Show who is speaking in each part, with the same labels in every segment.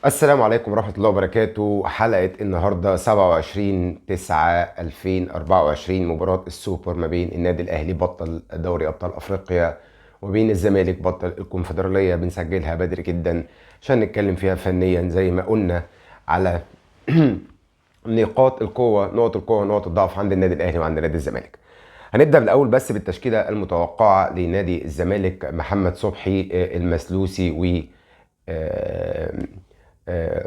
Speaker 1: السلام عليكم ورحمة الله وبركاته. حلقة النهاردة 27/9/2024، مباراة السوبر ما بين النادي الأهلي بطل دوري أبطال أفريقيا وبين الزمالك بطل الكونفدرالية. بنسجلها بدري جدا عشان نتكلم فيها فنيا زي ما قلنا على نقاط القوة، نقط القوة ونقط الضعف عند النادي الأهلي وعند نادي الزمالك. هنبدأ بالأول بس بالتشكيلة المتوقعة لنادي الزمالك: محمد صبحي، المسلوسي، و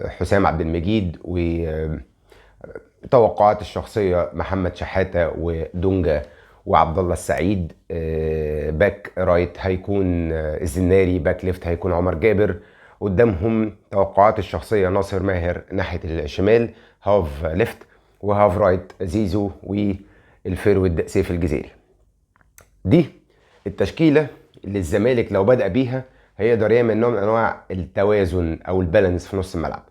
Speaker 1: حسام عبد المجيد، وتوقعات الشخصية محمد شحاتة ودونجا وعبد الله السعيد. back right هيكون الزناري، back left هيكون عمر جابر. قدامهم توقعات الشخصية ناصر ماهر ناحية الشمال half left، و half right زيزو، وال forward سيف الجزيري. دي التشكيلة اللي الزمالك لو بدأ بيها هيقدر يعمل نوع من انواع التوازن او ال balance في نص الملعب.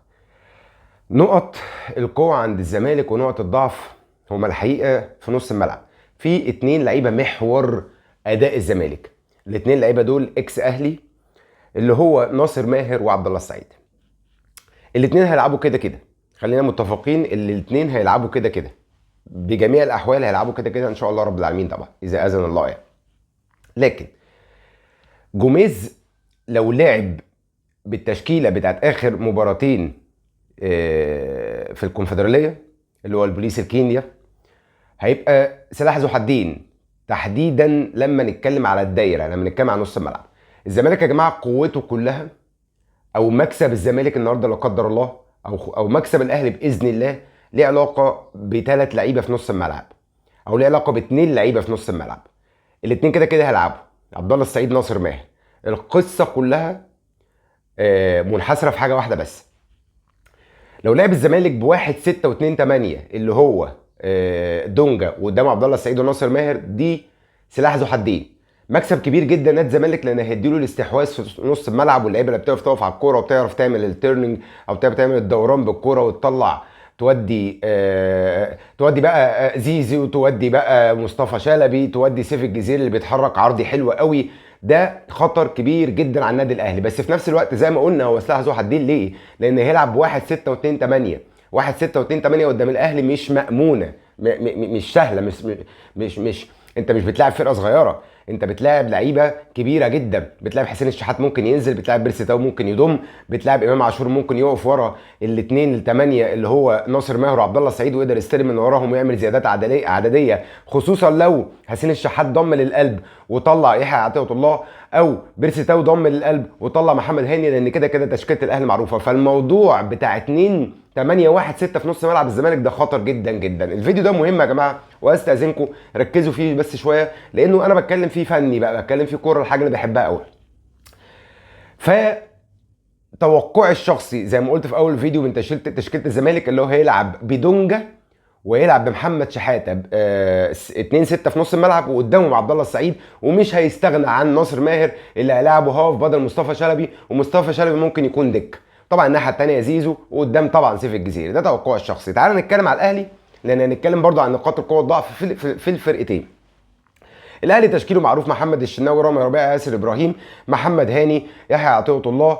Speaker 1: نقط القوة عند الزمالك ونقط الضعف هما الحقيقة في نص الملعب في اتنين لعيبة محور اداء الزمالك. الاتنين لعيبة دول ex اهلي، اللي هو ناصر ماهر وعبد الله السعيد. الاتنين هيلعبوا كده كده، خلينا متفقين ان الاتنين هيلعبوا كده كده، بجميع الاحوال هيلعبوا كده كده ان شاء الله رب العالمين، طبعا اذا اذن الله يعني. لكن جوميز لو لعب بالتشكيله بتاعت اخر مباراتين في الكونفدراليه اللي هو البوليس الكينيا هيبقى سلاح ذو حدين، تحديدا لما نتكلم على الدايره، لما نتكلم على نص الملعب. الزمالك يا جماعة قوته كلها، او مكسب الزمالك النهارده لا قدر الله، او مكسب الاهلي باذن الله، ليه علاقة بثلاث لعيبة في نص الملعب، او ليه علاقة باثنين لعيبة في نص الملعب. الاثنين كده كده هيلعبوا، عبد الله السعيد، ناصر ماهر. القصة كلها منحصره في حاجة واحدة بس: لو لعب الزمالك بواحد ستة واتنين تمانية اللي هو دونجا وقدام عبد الله السعيد وناصر ماهر، دي سلاح ذو حدين. مكسب كبير جدا نادي الزمالك لان هيديله الاستحواذ في نص الملعب، واللعيبة اللي بتعرف تقف على الكورة وبتعرف تعمل ال turning او بتعرف تعمل الدوران بالكورة وتطلع تودي بقى زيزو، وتودي بقى مصطفى شلبي، تودي سيف الجزيري اللي بيتحرك عرضي حلو قوي. ده خطر كبير جدا على النادي الاهلي. بس في نفس الوقت زي ما قلنا هو سلاح ذو حدين. ليه؟ لان هيلعب بواحد 6 و2 8. 1 6 و2 8 قدام الاهلي مش مأمونه، مش سهله، مش انت مش بتلاعب فرقه صغيره، انت بتلاعب لعيبة كبيرة جدا. بتلاعب حسين الشحات ممكن ينزل، بتلاعب بيرسي تاو ممكن يضم، بتلاعب امام عاشور ممكن يقف ورا الاثنين الثمانية اللي هو ناصر ماهر وعبد الله السعيد ويقدر يستلم من وراهم ويعمل زيادات عدديه، خصوصا لو حسين الشحات ضم للقلب وطلع يحيى عطية الله، او بيرسي تاو ضم للقلب وطلع محمد هاني، لان كده كده تشكيله الاهلي معروفة. فالموضوع بتاع 2 8 1 6 في نص ملعب الزمالك ده خطر جدا جدا. الفيديو ده مهم يا جماعة واستاذنكم ركزوا فيه بس شوية، لانه انا بتكلم فيه فني بقى، بتكلم فيه كورة، الحاجة اللي بحبها قوي. ف توقعي الشخصي زي ما قلت في اول فيديو من تشكيله الزمالك اللي هو هيلعب بدونجا ويلعب بمحمد شحاته 2 6 في نص الملعب، وقدامهم عبد الله السعيد، ومش هيستغنى عن ناصر ماهر اللي هيلاعبه half بدل مصطفى شلبي، ومصطفى شلبي ممكن يكون دك. طبعا الناحية الثانية زيزو، وقدام طبعا سيف الجزيري. ده توقعي الشخصي. تعال نتكلم على الاهلي، لان هنتكلم برضو عن نقاط القوة والضعف في الفرقتين. الاهلي تشكيله معروف: محمد الشناوي، رامي ربيعة، ياسر ابراهيم، محمد هاني، يحيى عطية الله،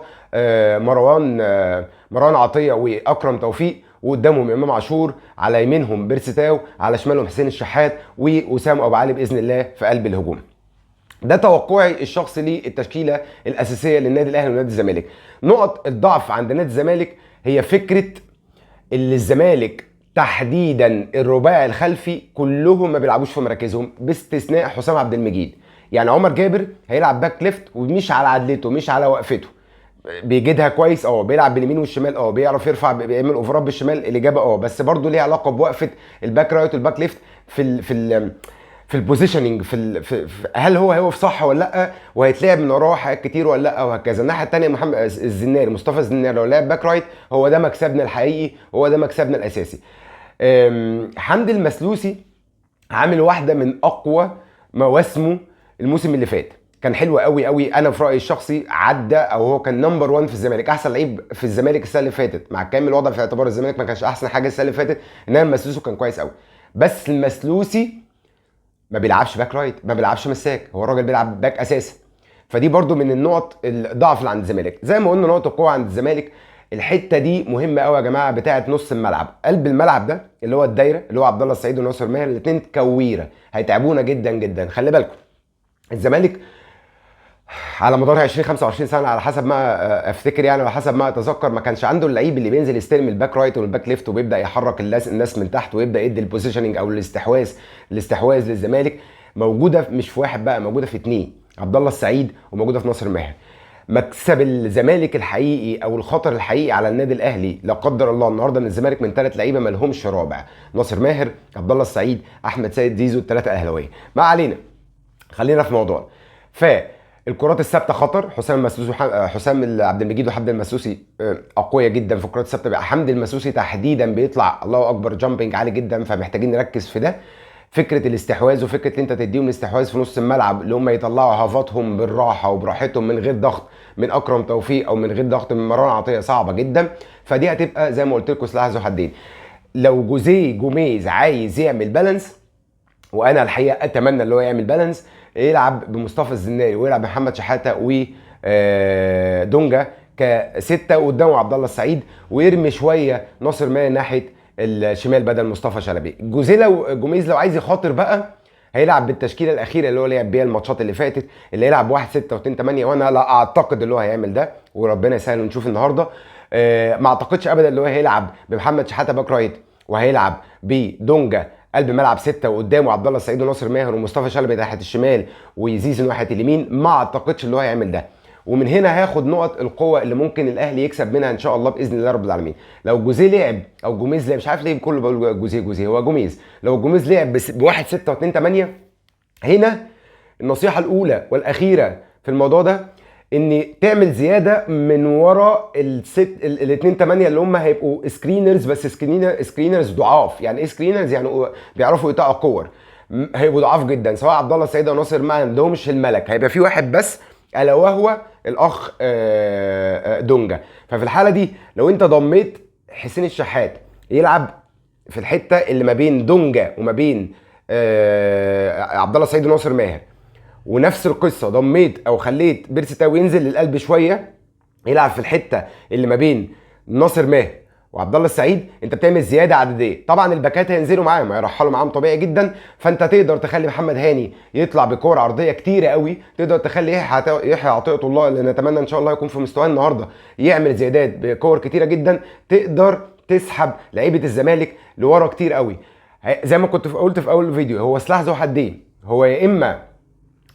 Speaker 1: مروان عطية واكرم توفيق، وقدامهم امام عاشور، على يمينهم بيرسي تاو، على شمالهم حسين الشحات، واسامة ابو علي باذن الله في قلب الهجوم. ده توقعي الشخصي للتشكيله الاساسية للنادي الاهلي ونادي الزمالك. نقط الضعف عند نادي الزمالك هي فكرة اللي الزمالك تحديدا الرباعي الخلفي كلهم ما بيلعبوش في مراكزهم باستثناء حسام عبد المجيد. يعني عمر جابر هيلعب back left ومش على عدلته، مش على وقفته، بيجيدها كويس، بيلعب باليمين والشمال، بيعرف يرفع، بيعمل اوفرات بالشمال، الاجابة بس برضه ليها علاقة بوقفه ال back right وال back left في ال positioning، في, ال في في هل هو هيقف صح ولا لا، وهيتلعب من وراه حاجات كتير ولا لا، وهكذا. الناحية الثانية محمد الزناري، مصطفى الزناري لو لعب back right هو ده مكسبنا الحقيقي، هو ده مكسبنا الاساسي. حمدي المسلوسي عامل واحدة من اقوى مواسمه الموسم اللي فات، كان حلو قوي قوي. انا في رايي الشخصي عدى او هو كان number 1 في الزمالك، احسن لعيب في الزمالك السنة اللي فاتت، مع كامل الوضع في اعتبار الزمالك ما كانش احسن حاجة السنة اللي فاتت، انما المسلوسي كان كويس قوي. بس المسلوسي ما بيلعبش back right، ما بيلعبش مساك، هو الراجل بيلعب back اساسا. فدي برضو من النقط الضعف اللي عند الزمالك. زي ما قلنا نقط القوة عند الزمالك الحتة دي مهمة قوي يا جماعة، بتاعه نص الملعب، قلب الملعب ده اللي هو الدايرة اللي هو عبد الله السعيد وناصر ماهر، الاثنين كويره هيتعبونا جدا جدا. خلي بالكم الزمالك على مدار 20 25 سنة على حسب ما افتكر يعني، على حسب ما اتذكر، ما كانش عنده اللعيب اللي بينزل يستلم ال back right وال back left وبيبدا يحرك الناس من تحت ويبدا يدي ال positioning او الاستحواذ للزمالك. موجودة مش في واحد بقى، موجودة في اثنين، عبد الله السعيد وموجودة في ناصر ماهر. مكسب الزمالك الحقيقي او الخطر الحقيقي على النادي الاهلي لا قدر الله النهارده من الزمالك من 3 لعيبة ما لهمش رابع، ناصر ماهر، عبد الله السعيد، احمد سيد زيزو، الثلاثة اهلاوية. ما علينا، خلينا في موضوعنا. فالكرات الثابتة خطر، حسام المسلوسي، حسام عبد المجيد وحمدي المسلوسي اقوياء جدا في الكرات الثابتة. حمدي المسلوسي تحديدا بيطلع الله اكبر jumping عالي جدا، فمحتاجين نركز في ده. فكرة الاستحواذ وفكره ان انت تديهم الاستحواذ في نص الملعب اللي هم يطلعوا هافاتهم بالراحة وبراحتهم من غير ضغط من اكرم توفيق او من غير ضغط من مروان عطية صعبة جدا. فدي هتبقى زي ما قلت لكم سلاح ذو حدين. لو جوزيه جوميز عايز يعمل balance، وانا الحقيقة اتمنى اللي هو يعمل balance، يلعب بمصطفى الزناري ويلعب بمحمد شحاته و دونجا كسته وقدامه عبد الله السعيد، ويرمي شوية ناصر ماهر ناحية الشمال بدل مصطفى شلبي. جوزيه لو جوميز لو عايز يخاطر بقى هيلعب بالتشكيله الاخيرة اللي هو لعب بيها الماتشات اللي فاتت، اللي يلعب 1 6 و2 8، وانا لا اعتقد اللي هو هيعمل ده، وربنا يسهل ونشوف النهارده. ما اعتقدش ابدا اللي هو هيلعب بمحمد شحاته back right، وهيلعب بدونجا قلب ملعب 6 وقدامه عبد الله السعيد وناصر ماهر ومصطفى شلبي ناحية الشمال وزيزو ناحية اليمين. ما اعتقدش اللي هو هيعمل ده، ومن هنا هاخد نقط القوة اللي ممكن الاهلي يكسب منها ان شاء الله باذن الله رب العالمين. لو جوزيه لعب او جوميز لعب، مش عارف ليه كله بقول جوزيه جوزيه، هو جوميز. لو جوميز لعب ب1 6 و2 8، هنا النصيحة الاولى والاخيرة في الموضوع ده ان تعمل زيادة من ورا الست الاثنين 8 اللي هم هيبقوا screeners، بس screeners ضعاف. يعني ايه screeners؟ يعني بيعرفوا يقطعوا كور، هيبقوا ضعاف جدا، سواء عبد الله السعيد او ناصر ما عندهمش الملك، هيبقى في واحد بس الا وهو الاخ دونجا. ففي الحالة دي لو انت ضميت حسين الشحات يلعب في الحتة اللي ما بين دونجا وما بين عبد الله السعيد وناصر ماهر، ونفس القصة ضميت او خليت بيرسي تاو ينزل للقلب شوية يلعب في الحتة اللي ما بين ناصر ماهر وعبد الله السعيد، انت بتعمل زيادة عددية. طبعا الباكات هينزلوا معاهم، هيرحلوا معاهم طبيعي جدا، فانت تقدر تخلي محمد هاني يطلع بكور عرضية كتيرة قوي، تقدر تخلي يحيى عطية الله اللي نتمنى ان شاء الله يكون في مستواه النهارده يعمل زيادات بكور كتيرة جدا، تقدر تسحب لعيبة الزمالك لورا كتير قوي. زي ما كنت قلت في اول فيديو، هو سلاح ذو حدين، هو يا اما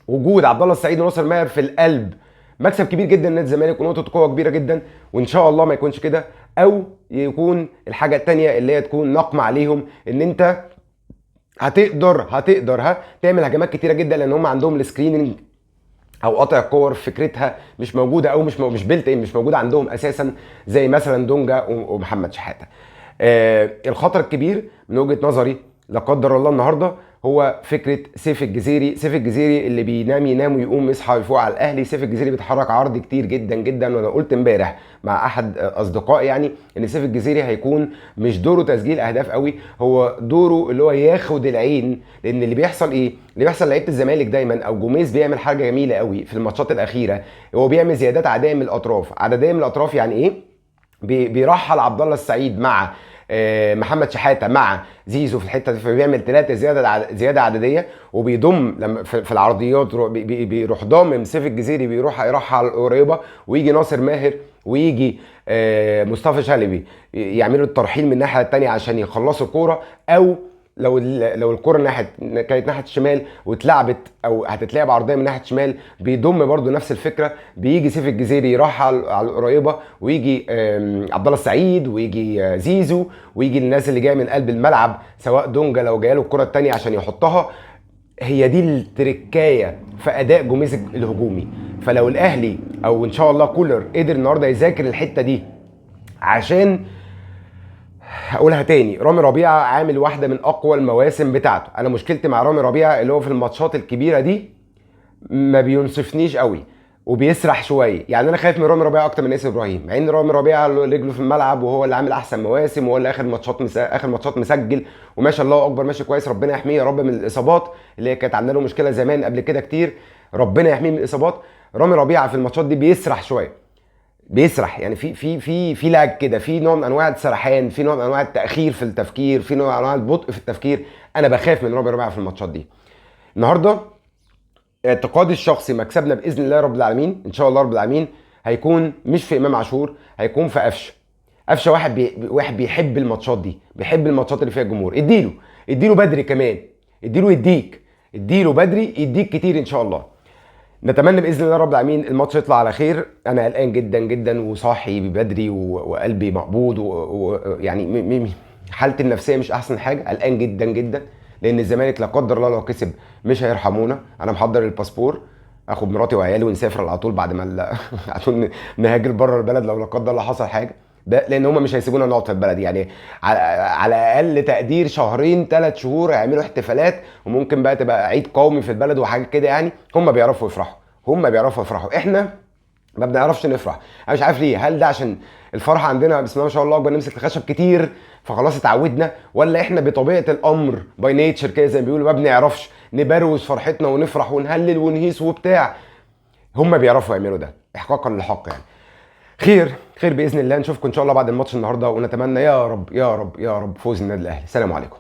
Speaker 1: وجود عبد الله السعيد وناصر ماهر في القلب مكسب كبير جدا لنادي الزمالك ونقطة قوة كبيرة جدا، وان شاء الله ما يكونش كده، او يكون الحاجة الثانية اللي هي تكون نقمه عليهم، ان انت هتقدر تعمل هجمات كتيرة جدا، لان هم عندهم ال screening او قطع الكور فكرتها مش موجودة، او مش built in، مش موجودة عندهم اساسا، زي مثلا دونجا ومحمد شحاته. الخطر الكبير من وجهه نظري لا قدر الله النهارده هو فكرة سيف الجزيري. سيف الجزيري اللي بينام ينام ويقوم يصحى يفوق على الاهلي. سيف الجزيري بيتحرك عرض كتير جدا جدا، وانا قلت امبارح مع احد اصدقائي يعني ان سيف الجزيري هيكون مش دوره تسجيل اهداف قوي، هو دوره اللي هو ياخد العين. لان اللي بيحصل ايه؟ اللي بيحصل لعيبة الزمالك دايما، او جوميز بيعمل حاجة جميلة قوي في الماتشات الاخيرة، هو بيعمل زيادات عددية من الاطراف. عددية من الاطراف يعني ايه؟ بيرحل عبد الله السعيد مع محمد شحاته مع زيزو في الحتة دي، فبيعمل 3 زيادة عددية، وبيضم لما في العرضيات بيروح ضامم سيف الجزيري، بيروح يرحل قريبه، ويجي ناصر ماهر ويجي مصطفى شلبي يعملوا الترحيل من الناحية الثانية عشان يخلصوا الكورة. او لو الكره كانت ناحية الشمال واتلعبت او هتتلعب عرضية من ناحية الشمال، بيضم برده نفس الفكرة، بيجي سيف الجزيري يروح على القريبة، ويجي عبد الله السعيد، ويجي زيزو، ويجي الناس اللي جاية من قلب الملعب، سواء دونجا لو جاية له الكره الثانية عشان يحطها. هي دي التركايه في اداء جوميز الهجومي. فلو الاهلي او ان شاء الله كولر قدر النهارده يذاكر الحتة دي، عشان هقولها تاني، رامي ربيعة عامل واحدة من اقوى المواسم بتاعته. انا مشكلتي مع رامي ربيعة اللي هو في الماتشات الكبيرة دي ما بينصفنيش قوي وبيسرح شوية. يعني انا خايف من رامي ربيعة اكتر من ياسر ابراهيم، مع ان رامي ربيعة رجله في الملعب وهو اللي عامل احسن مواسم، وهو اللي اخر ماتشات مسجل، وما شاء الله اكبر ماشي كويس، ربنا يحميه يا رب من الاصابات اللي هي كانت عامله له مشكلة زمان قبل كده كتير، ربنا يحميه من الاصابات. رامي ربيعة في الماتشات دي بيسرح شوية. بيسرح يعني، في lag كده، في نوع من انواع السرحان، في نوع من انواع التاخير في التفكير، في نوع من انواع البطء في التفكير. انا بخاف من رامي ربيعة في الماتشات دي. النهارده اعتقادي الشخصي مكسبنا باذن الله رب العالمين، ان شاء الله رب العالمين، هيكون مش في امام عاشور، هيكون في قفشه. قفشه واحد بيحب الماتشات دي، بيحب الماتشات اللي فيها الجمهور. اديله، اديله بدري كمان، اديله يديك، اديله بدري يديك كتير ان شاء الله. نتمنى باذن الله رب العالمين الماتش يطلع على خير. انا قلقان جدا جدا وصاحي بدري وقلبي مقبوض ويعني حالتي النفسية مش احسن حاجة، قلقان جدا جدا، لان الزمالك لا قدر الله لو كسب مش هيرحمونا. انا محضر الباسبور، اخد مراتي وعيالي ونسافر على طول بعد ما على طول نهاجر بره البلد لو لا قدر الله حصل حاجة، ده لان هم مش هيسيبونا نقعد في البلد يعني على اقل تقدير شهرين 3 شهور هيعملوا احتفالات، وممكن بقى تبقى عيد قومي في البلد وحاجات كده يعني. هم بيعرفوا يفرحوا، هم بيعرفوا يفرحوا، احنا ما بنعرفش نفرح. انا مش عارف ليه، هل ده عشان الفرحة عندنا بسم الله ما شاء الله اكبر نمسك الخشب كتير فخلاص اتعودنا، ولا احنا بطبيعة الامر by nature كده زي ما بيقولوا ما بنعرفش نبروز فرحتنا ونفرح ونهلل ونهيص وبتاع؟ هم بيعرفوا يعملوا ده احقاقا للحق يعني. خير خير باذن الله، نشوفكم ان شاء الله بعد الماتش النهارده، ونتمنى يا رب يا رب يا رب فوز النادي الاهلي. سلام عليكم.